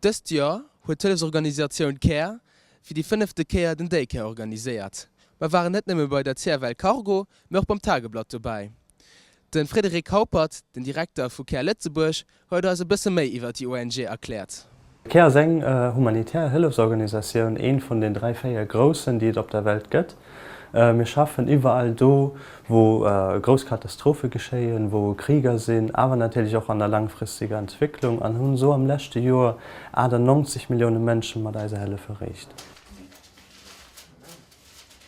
Dëst Joer huet d'Hëllefsorganisatioun Care fir déi fënnefte Kéier den Daycare organiséiert. Mer waren net nëmme bei der CFL Cargo, mee och beim Tageblatt dobäi. De Frédéric Haupert, den Direkter vu Care Lëtzebuerg, huet eis e bësse méi iwwer déi ONG erkläert. Care ass eng humanitär Hëllefsorganisatioun, eent vun den 3, 4 groussen, déi et op der Welt gëtt. Mir schaffen iwwerall do, wou grouss Katastrophe geschéien, wou Kriger sinn, awer natierlech och an der langfristeger Entwécklung an hunn esou am leschte Joer 98 Millioune Mënsche mat eiser Hëllef erreecht.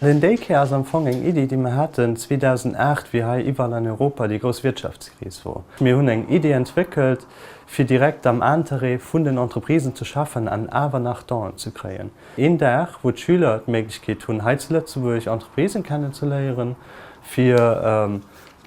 Den Daycare ass am Fong eng Iddi, déi mer haten 2008, wéi hei iwwerall an Europa déi grouss Wirtschaftskris wor. Mir hunn eng Iddi entwéckelt, fir direkt am Interêt vun den Entreprisen ze schaffen an awer nach Donen ze kréien. Een Dag, wou d'Schüler d'Méiglechkeet hunn, hei zu Lëtzebuerg Entreprisen kennenzeléieren, fir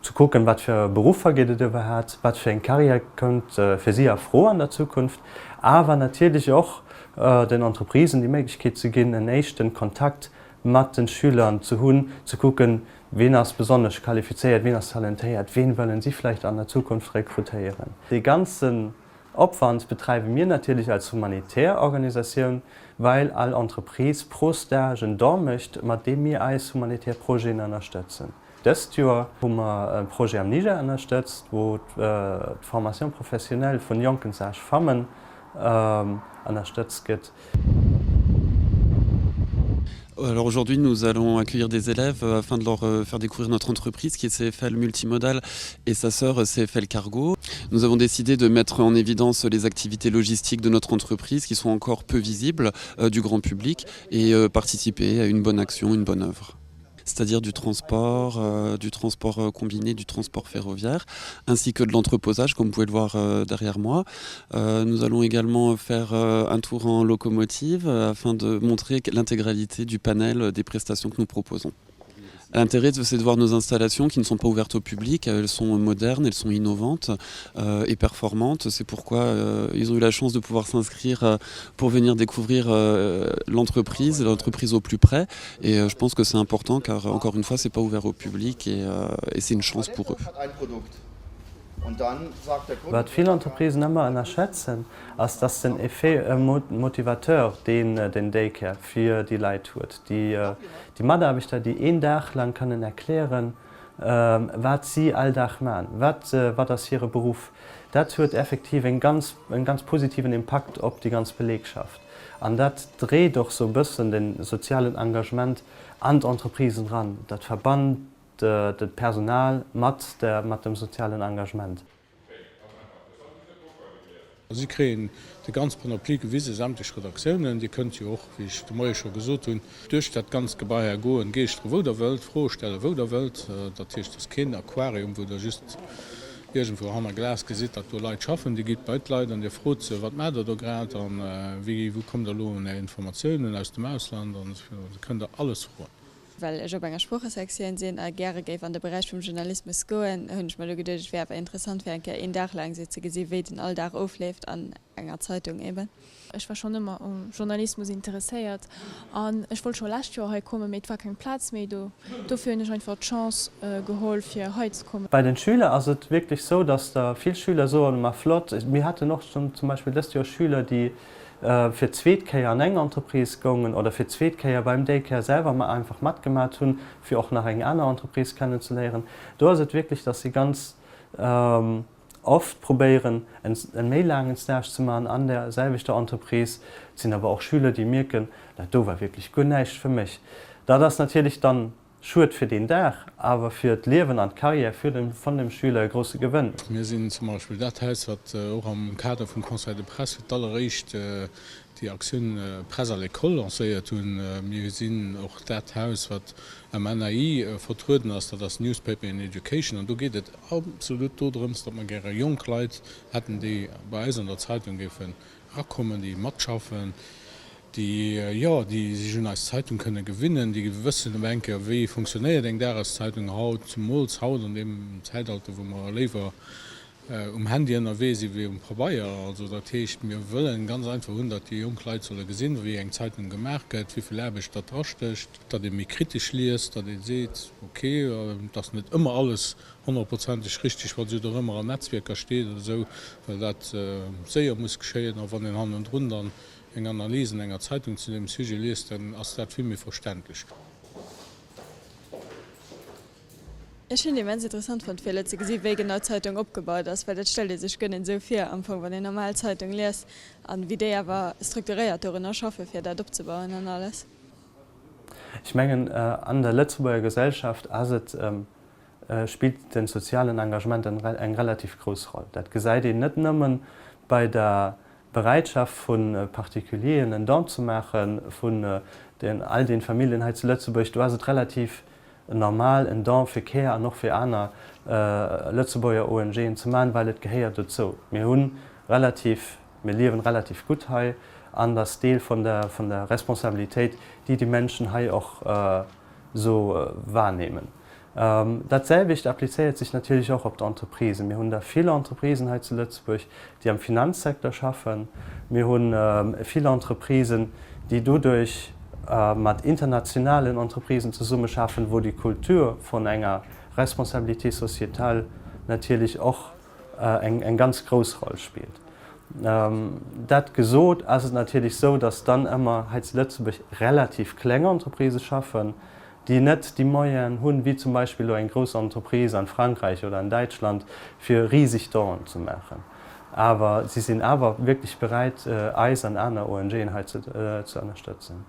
ze kucken, wat fir Beruffer gétt et iwwerhat, wat fir eng Carrière kënnt fir si a Fro an der Zukunft, awer natierlech och den Entreprisen déi Méiglechkeet ze ginn, en éischten Kontakt mat den Schüler ze hunn, ze kucken, wien ass besonnesch qualifizéiert, wien ass talentéiert, wien wëllen si vläicht an der Zukunft rekrutéieren. Dee ganzen Opwand betreiwe mir natierlech als humanitär Organisatioun, well all Entreprise pro Stage en Don mécht, mat deem mir eis humanitär Projeten ënnerstëtzen. Dëst Joer hu mer e Projet am Niger ënnerstëtzt, wou d'Formation professionnelle vun jonken Sage-femmen ënnerstëtzt gëtt. Alors aujourd'hui nous allons accueillir des élèves euh, afin de leur euh, faire découvrir notre entreprise qui est CFL Multimodal et sa sœur euh, CFL Cargo. Nous avons décidé de mettre en évidence les activités logistiques de notre entreprise qui sont encore peu visibles euh, du grand public et euh, participer à une bonne action, une bonne œuvre c'est-à-dire du transport, euh, du transport euh, combiné, du transport ferroviaire, ainsi que de l'entreposage, comme vous pouvez le voir euh, derrière moi. Euh, nous allons également faire euh, un tour en locomotive euh, afin de montrer l'intégralité du panel des prestations que nous proposons. L'intérêt c'est de voir nos installations qui ne sont pas ouvertes au public, elles sont modernes, elles sont innovantes euh, et performantes. C'est pourquoi euh, ils ont eu la chance de pouvoir s'inscrire euh, pour venir découvrir euh, l'entreprise, l'entreprise au plus près. Et euh, je pense que c'est important car encore une fois c'est pas ouvert au public et, euh, et c'est une chance pour eux. Wat vill Entreprisen ëmmer ënnerschätzen, ass, dass den Effet motivateur, deen den Daycare fir déi Leit huet, déi Mataarbechter, déi een Dag laang kënnen erklären, wat si all Dag maachen, wat wat ass hire Beruff, dat huet effektiv en ganz en ganz positiven Impakt op déi ganz Belegschaft. An dat dréit och sou e bëssen de sozialen Engagement an d'Entreprisen eran. Dat verbannt d'Personal mat der mat dem sozialen Engagement. Si kréien déi ganz Panoplie gewisen, sämtlech Redaktiounen. Dir kënnt jo och, wéi ech de Moie scho gesot hunn, duerch dat ganzt Gebai hei goen, geeschtere wou Der wëllt, Froe stelle wou Der wëllt. Dat heescht, et ass keen Aquarium, wou Der just iergendwou hanner Glas gesitt, datt do Leit schaffen. Dir gitt bei d'Leit an Dir frot se, Wat maacht Der do grad a wéi, wou kommt Der elo un Är Informatiounen aus dem Ausland? An esou virun. Do kënnt Der alles froen. Well ech op enger Sproochesektioun sinn a gäre géif an de Beräich vum Journalismus goen, hunn ech mer du geduecht, et wär awer interessant fir eng Kéier een Dag laang esou ze gesi wéi den Alldag ofleeft an enger Zeitung eben. Ech war schonn ëmmer um Journalismus interesséiert an ech wollt scho lescht Joer hei kommen, mee et war keng Plaz méi do. Dofir hunn ech einfach d'Chance geholl fir hei ze kommen. Bei den Schüler ass et wierklech sou, dass der vill Schüler soen, ma flott, mir haten och zum Beispill dëst Joer Schüler, déi fir d'zweet Kéier an eng Entreprise goungen oder fir d'zweet Kéier beim Daycare selwer einfach matgemat hunn, fir och nach eng aner Entreprise kennenzeléieren. Do ass et wierklech, dass si ganz oft probéieren, e méi laangen Stage ze maachen an där selwechter Entreprise. Et sinn awer och Schüler, déi mierken, dat do war wierklech guer näischt fir mech. Dat ass natierlech dann Schued fir deen Dag, awer fir d'Liewen an d'Carrière fir den, vun dem Schüler e grousse Gewënn. Mir sinn zum Beispill dat Haus, wat och am Kader vum Conseil de presse fir d'alleréischt déi Aktioun Presse à l'école lancéiert hunn. Mir sinn och dat Haus, wat am NAI vertrueden ass, dat ass Newspaper in Education. An do geet et absolut dodrëms, datt mer gäre jonk Leit hätten, déi bei eis an der Zeitung géifen rakommen, déi matschaffen, déi, jo, déi sech un eis Zeitung kënne gewinnen, déi wëssen op eng Kéier, wéi funktionéiert eng Dageszeitung haut, zemools haut an deem Zäitalter, wou mer léiwer. um Handy ënnerwee si wéi um Pabeier. Also dat heescht, mir wëllen ganz einfach hunn, datt déi jonk Leit solle gesinn, wéi eng Zeitung gemaach gëtt, wéi vill Aarbecht datt drastécht, datt ee méi kritesch liest, datt ee seet, ok, et ass net ëmmer alles honnertprozenteg richteg, wat esou dorëmmer an Netzwierker steet oder esou, well dat séier muss geschéien. A wann een hannendrun dann eng Analys an enger Zeitung zu deem Sujet liest, dann ass dat vill méi verständlech. Ech hunn immens interessant fonnt fir elo ze gesi wéi genau d'Zeitung opgebaut ass, well dat stellt ee sech guer net esou vir am Fong wann een normal Zeitung liest an wéi déi awer strukturéiert dorunner schaffe fir dat opzebauen an alles. Ech mengen an der Lëtzebuerger Gesellschaft ass et, spillt den sozialen Engagement eng relativ grouss Roll. Dat gesäit een net nëmmen bei der Bereitschaft vu Particulieren en Don ze maachen, vun den all den Familljen hei zu Lëtzebuerg, do ass et relativ normal en Don fir Care an och fir aner Lëtzebuerger ONGen ze maachen, well et gehéiert dozou. Mir hu relativ, mir liewen relativ gutt hei an et ass Deel vun der vun der Responsabilitéit, déi déi Menschen hei och esou wahrnehmen. Dat selwecht applizéiert sech natierlech och op d'Entreprisen. Mir hunn der vill Entreprisen hei zu Lëtzebuerg, déi am Finanzsecteur schaffen. Mir hu vill Entreprisen, déi doduerch mat internationalen Entreprisen zesummeschaffen, wou déi Kultur vun enger Responsabilité sociétale natierlech och eng ganz grouss Roll spillt. Dat gesot, ass et natierlech esou, dass dann ëmmer hei zu Lëtzebuerg relativ kleng Entreprisë schaffen, déi net déi Moyenen hunn, wéi zum Beispill elo eng grouss Entreprise an Frankräich oder an Däitschland, fir riseg Donen ze maachen. Awer si sinn awer wierklech beräit, eis an aner ONGen hei ze ënnerstëtzen.